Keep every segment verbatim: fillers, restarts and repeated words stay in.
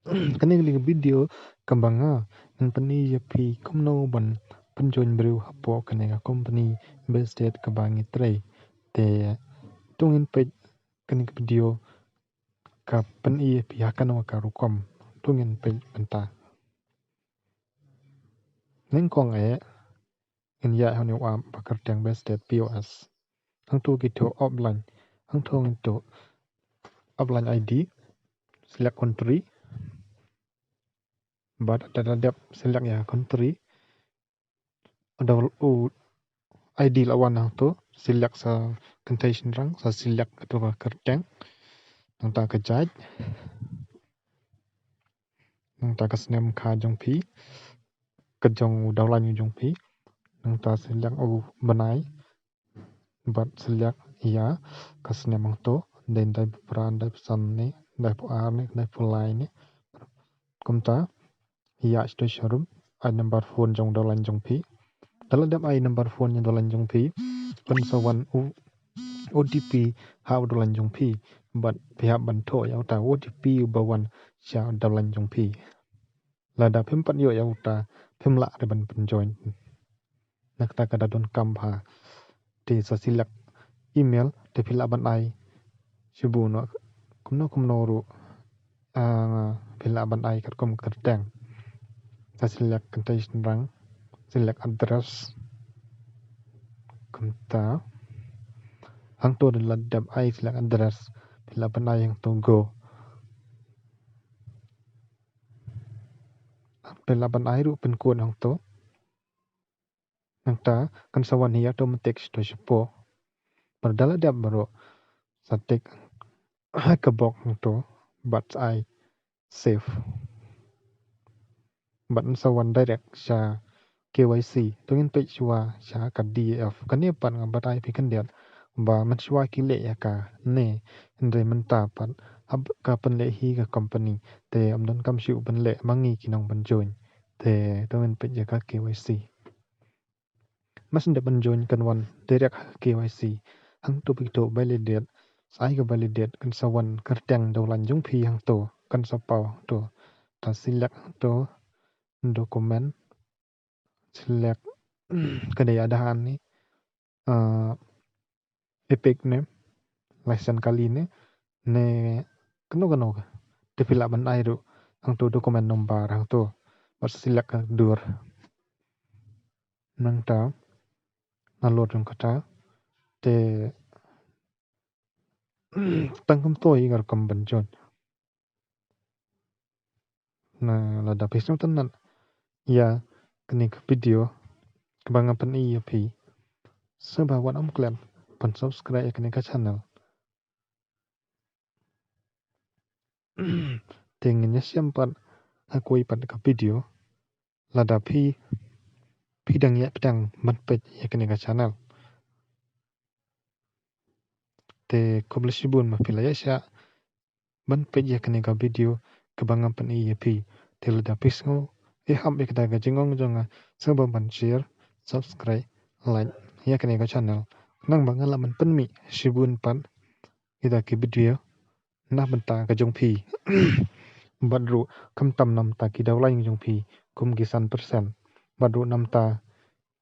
Kane ka video kaba nga ngan pyni ïa phi kumno ban pynjoin briew hapoh kane ka company Best Date kaba ngi trei. Te to ngin peit kane ka video ka pyni ïa phi ha kano ka rukom. To ngin peit mynta. Nyngkong eh ngin ïa hanu app ba kyrteng Best Date P O S. Hangto ki to offline. Hangto ngin to offline I D. Select country. Bad da dep select ïa country. Ada u I D la wan hangto. Select sa kynthei shynrang, sa select kato ka kyrteng. Nangta ka jait. Nangta ka snem ka jong phi. Ka jong u dawlaiñ jong phi. Nangta select u bnai. Bad select ïa ka snem hangto. Dei, dei phra, dei phew san ne, dei phew ar ne, dei phew lai ne. Kumta ïa sdei sharum, ai number phone jong dawlaiñ jong phi. Da la dep ai number phone jong dawlaiñ jong phi, pynsawan u O T P ha u dawlaiñ jong phi. Bad phi hap ban thoh ïa uta O T P uba wan sha u dawlaiñ jong phi. Lada phim pat ïoh ïa uta, phim lah re ban pynjoin. Na kata ka da donkam bha. Te sa select email, te phi lah ban ai shibun noh kumno kumno ruh. Ah, phi lah ban ai katkum kyrteng. Sa select kynthei shynrang, select address. Kumta. Hangto da la dep ai select address, phi lah ban ai hangto go. Phi lah ban ai ruh pin code hangto. Nangta kan sa wan hi automatic sha to shapoh. Bad da la dep baroh, sa tick ha ka box hangto bad sa ai save. Bad kan sa wan direct sha K Y C. To ngin peit shuwa sha ka D A F. Kane pat nga batai phi khyndiat ba mynshuwa ki leh ïa kane, hynrei mynta pat hap ka pynleh hi ka company. Te ym donkam shuh ban leh ma ngi ki nongpynjoin. Te to ngin peit ïa ka K Y C. Mas nda ban join kan wan direct ha K Y C. Hangto phi to validate. Sa ai ka validate kan sa wan kyrteng dawlaiñ jong phi hangto. Kan sa paw hangto. Ta select hangto document. Select ka dei Aadhaar ne. Ah, EPIC ne. License kali ne. Ne kano kano ka. Te phi lah ban ai ruh hangto document number hangto. Bad select ka dur. Nangta nalor jong kata te tang kumto ïa ka rukom ban join. Na lada phi sngewtynnat ïa kane ka video kaba nga pyni ïa phi, sngewbha wat ym klet ban subscribe ïa kane ka channel. Te ngin ïashem pat ha kawei pat ka video lada phi phi dang ïa pdeng ban peit ïa kane ka channel. Te khublei shibun ma phi la ïa shah ban peit ïa kane ka video kaba nga pyni ïa phi. Te lada phi sngew ïa hap ïa kata ka jingong jong nga, sngewbha ban share, subscribe, like ïa kane ka channel. Nang ba nga lah ban pynmih shibun pat ïa kita ki video na bynta ka jong phi. Bad ruh khamtam na bynta ki dawlaiñ jong phi kum ki san percent. Bad ruh na bynta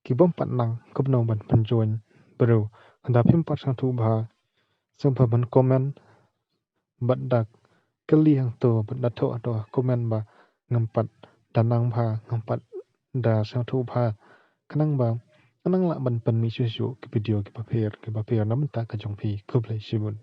ki bym pat nang kumno ban pynjoin briew. Lada phim pat sngewthuh bha, sngewbha ban comment bad da kylli hangto bad da thoh hangto ha comment ba ngam pat da nang bha, ngam pat da sngewthuh bha. Khnang ba ngan nang lah ban pynmih shuh shuh ki video kiba pher kiba pher na bynta ka jong phi. Khublei shibun.